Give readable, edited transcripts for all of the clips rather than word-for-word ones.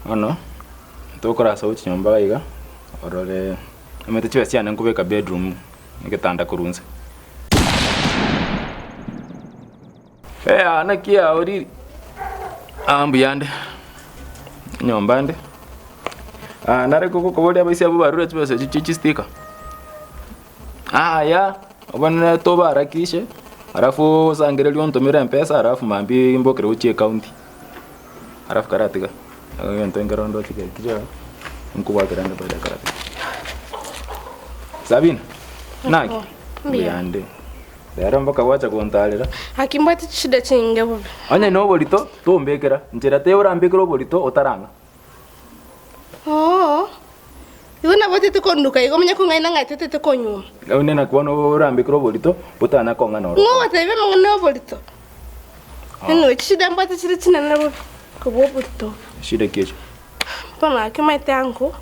Bono, tokorasa gochia nyomba iga iga, orore omanyete chibesa chiane nkobeka bedroom, egetanda korwa inse. Aa naki aorire, aa mbuya ande, enyomba ende, nare kogokoboria abaisia abwo barure chibesa echio chie chistika, yaya obonene tobaharakishe, alafu osangererie ontomere mpesa alafu mambia mbokere gochia ecounty, alafu karatiga, egento nkero ndoche geki igaa, nkobwatera ande baadaye karatiga. Sabina, naki? Mbuya ande. Rero mpaka gwacha gontarera. Gaki mbwate chishida chinyinge bobe. Onye noborito, tombekera, nchera teiyo orambekere oborito otarang'a. Oo, igo nabo otete konduka igo omanye kong'aina ng'a totete konyuoma. Onye naki bono orambekere oborito, botana kong'ana oro. Ng'o ogotebia amang'ana y'oborito? Anyway, chishida mbwate chire chinene bobe, kobua oborito obo. Shida ki echio? Bono gaki omanyete ango,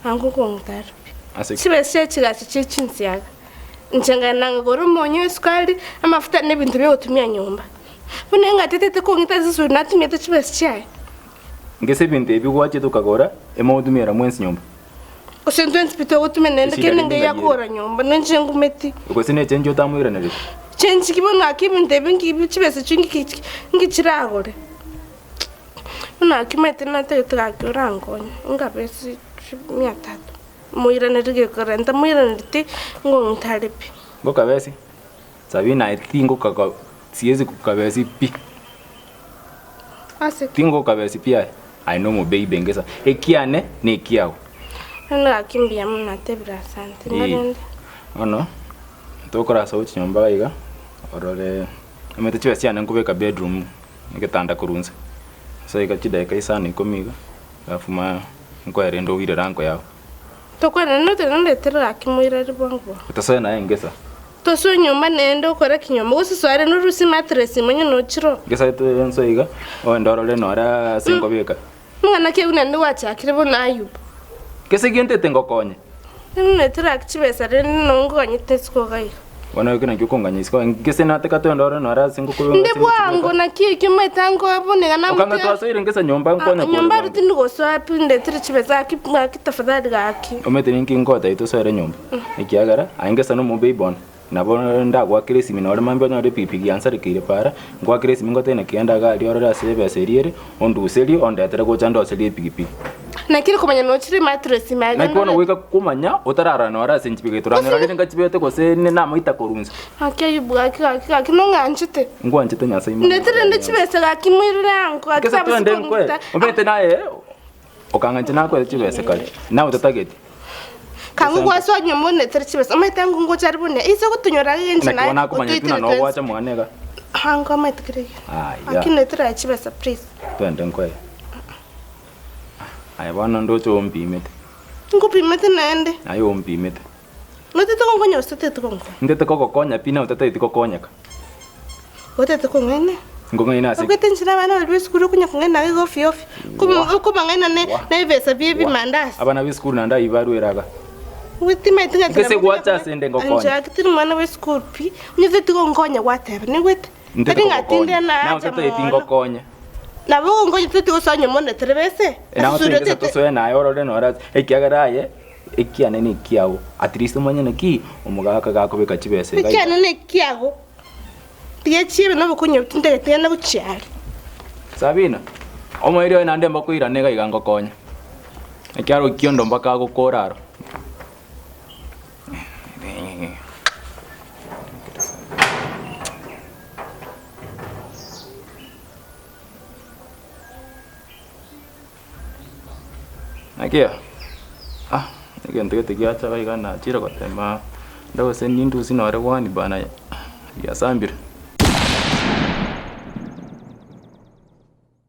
ango kong'utara pi. Ase ki? Chibesa chigacha chie chinsiaga. Inche nkaenda nkagora omonyo, esukari, amafuta, na ebinto biogotumia nyomba. Buna eng'atetete kong'ita ase esuri natumiete chibesa chiaye. Ngese ebinto ebi gwachete okagora, emogotumia mwensi nyomba. Gose intwe ntwe togotumia naende Eshida kende rende ngai ng'ai ere? akogora nyomba, ninche ngumeti. Gose ne chenji otamoiraneretie. Chenji ki bono gaki ebinto ebi nki chibesa echio nki nki chiragore. Buna gaki omanyete natagete gaki orankonye, ongabesi mia tatu. Moiranerie gekora ntamoiranereti ngong'itare pi. Ngokabesi, Sabina aye tingokaka siezi kukabesi pi. Ase ki? Tingokabesi pi aye, aye nomobeibe ngesa, ekiane nekiago. Bono gaki mbuya mono natebire asante, Ee. narende. Bono, tokorasa gochia nyomba iga iga, orore omanyete chibesa chiane nkobeka bedroom, egetanda korwa inse, ase iga chidaeka isano ikomi iga. Alafu ma nkoe rende oire ranko yao. Tokwane notenene ndetere gaki moirari bwango bwango. Tosoe naye ngesa. Tosoe nyomba naende okore ki nyomba gose soa rende orusie mattress ime onye nochire oo. Ngesa nsoe iga ogende orore nore ase nkobeka. Mang'ana ki aywo naende gwachakire bono Ayubu? Gese gentete ngokonye. Ndetere gaki chibesa rende noo nkoganyete isiko iga iga. Bono eke nakio okonganya isiko, gese nataka twende ororo nore ase ngokobeka Inde bwango naki ekio omanyete ankoe bono iga Okanga namotiga. twasoire ngesa nyomba nkonya kore Nyomba aria bwango. tindi gosoa pi ndetere chibesa gaki gaki tafadhali gaki. Omanyete ninki ngotebia tosoere nyomba, ekiagera aye ngesa nomobe bono, nabo ndagoakere esimi nore mambia onyore epikipiki yansarekeire para, ngoakere esimi ngotebie naki genda iga aria orore ase ebesa eria ere, onduserie ondetere gocha ndoserie epikipiki. Naki rikomanya nochire mattress ime aye Naki bono genda goika komanya otararora nore ase nchibega toranyora rende ngachibete gose namaita korwa inse. Gaki Ayubu gaki gaki gaki nong'anchete. Ngwanchete Nyasae mono. Ndetire rende chibesa gaki moirere ango gaki Gese abase twende nkwe kong'ita. omanyete naye okang'ancha nakoete chibesa kare nawe otatageti. Kang'u gwasoa nyomba ondetere chibesa omanyete ango ngocha are buna ise gotonyora iga inche Naki naye bono nakomanya tu otoitire na twensi. nogwacha mwane iga. Ango omanyete kera egento. Aya. Gaki ndetere aye chibesa please. Twende nkoe. Aye bono ndoche ompimete. Nkopimete naende. Aye ompimete. Notete gonkonya gose totete gonkonya? Ntete kogokonya pi nawe otatageti gokonyeka. Otete kong'aina? Nkong'aina ase ki? Obwate inche na abana baria b'esukuru okonya kong'aina iga ofio ofio. Wa. Okobang'aina ne Wa. na ebesa bie Wa. ebimandasi. Abana b'esukuru naende ayio barwere iga. Timanyeti ng'a Gese gwacha ase inde ngokonya. Inche gaki tindi mwana bw'esukuru pi, onye otete gonkonya gwateba, nigwete? Ntete Tari ng'a tinde kogokonya. Nawe naacha totageti mono. ngokonye. Nabo ogonkonya totageti gosoa nyomba ondetere bese? Nawe Ase toigese otete tosoe naye orore nore ase ekiagera aye ekiane nekiago at least omanye naki omogaka gakobeka chibesa iga iga. Ekiane nekiago, tiga echiebe na obokonyi obo tintageti ng'ende gochia are. Sabina, omoerio oye naende mbakoirane iga iga ngokonye, ekiagera okiondo mpaka agokora aro. Naki ah egento gete giacha iga iga nachire gotema nde gose nindusie nore gwani bana giasambire.